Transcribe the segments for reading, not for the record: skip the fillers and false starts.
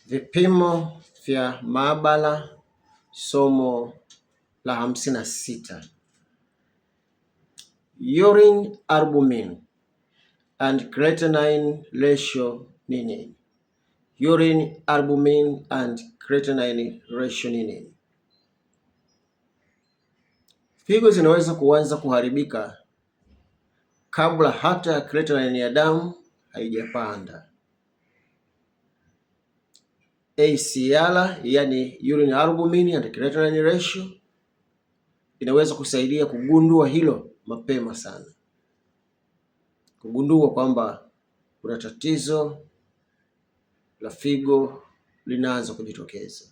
Vipimo vya maabara somo la 56. Urine albumin and creatinine ratio ni nini? Urine albumin and creatinine ratio ni nini? Figo zinaweza kuanza kuharibika kabla hata ya creatinine ya damu haijapanda. ACR yani urine albumin and creatinine ratio inaweza kusaidia kugundua hilo mapema sana, kugundua kwamba kuna tatizo la figo linaanza kujitokeza.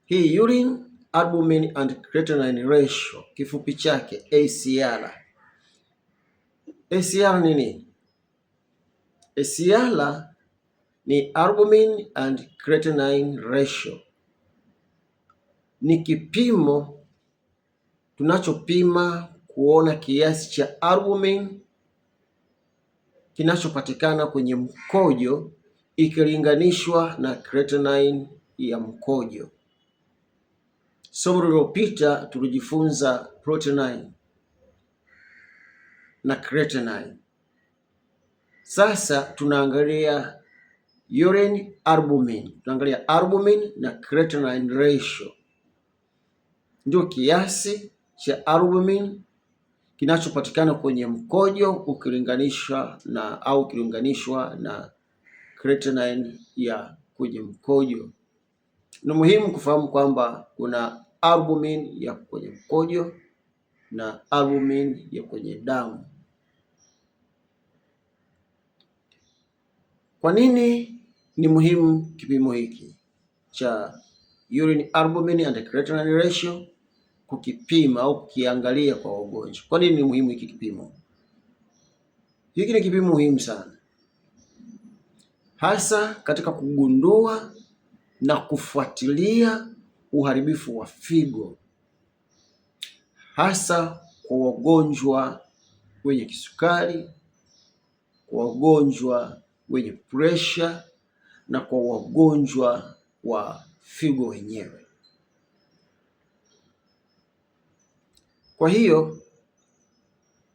Hii urine albumin and creatinine ratio kifupi chake ACR. ACR ni nini? ACR ni albumin and creatinine ratio, ni kipimo tunachopima kuona kiasi cha albumin kinachopatikana kwenye mkojo ikilinganishwa na creatinine ya mkojo. Somo lililopita tulijifunza proteinine na creatinine. Sasa tunaangalia urine albumin, tunaangalia albumin na creatinine ratio, ndio kiasi cha albumin kinachopatikana kwenye mkojo ukilinganisha na au ukilinganishwa na creatinine ya kwenye mkojo. Ni muhimu kufahamu kwamba kuna albumin ya kwenye mkojo na albumin ya kwenye damu. Kwa nini ni muhimu kipimo hiki cha urine albumin and creatinine ratio kukipima au kukiangalia kwa wagonjwa? Kwa nini ni muhimu hiki kipimo? Hiki ni kipimo muhimu sana, hasa katika kugundua na kufuatilia uharibifu wa figo, hasa kwa wagonjwa wenye kisukari, kwa wagonjwa wenye presha na kwa wagonjwa wa figo wenyewe. Kwa hiyo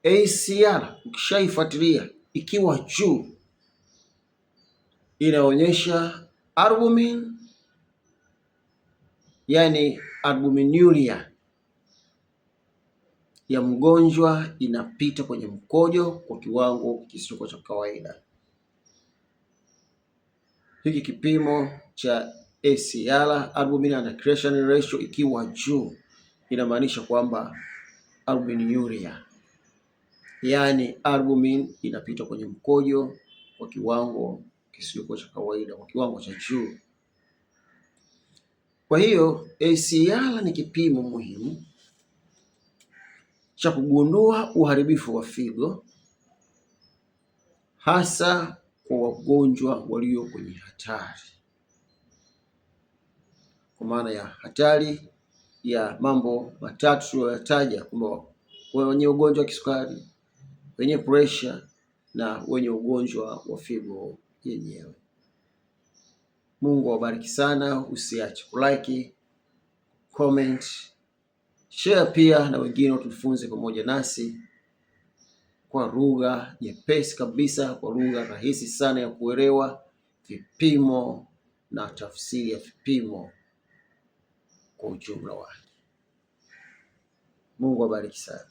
ACR ukishaifuatilia ikiwa juu inaonyesha albumin, yani albuminuria ya mgonjwa inapita kwenye mkojo kwa kiwango kisichokuwa cha kawaida. Hiki kipimo cha ACR albumin and creatinine ratio ikiwa juu inamaanisha kwamba albuminuria, yaani albumin inapita kwenye mkojo kwa kiwango kisichokuwa cha kawaida, kwa kiwango cha juu. Kwa hiyo ACR ni kipimo muhimu cha kugundua uharibifu wa figo hasa kwa wagonjwa walio kwenye hatari, kwa maana ya hatari ya mambo matatu tuliyoyataja, kwamba wenye ugonjwa wa kisukari, wenye presha na wenye ugonjwa wa figo yenyewe. Mungu awabariki sana, usiache kulike, comment, share pia na wengine watufunze pamoja nasi kwa lugha nyepesi kabisa, kwa lugha rahisi sana ya kuelewa vipimo na tafsiri ya vipimo kwa ujumla wake. Mungu awabariki sana.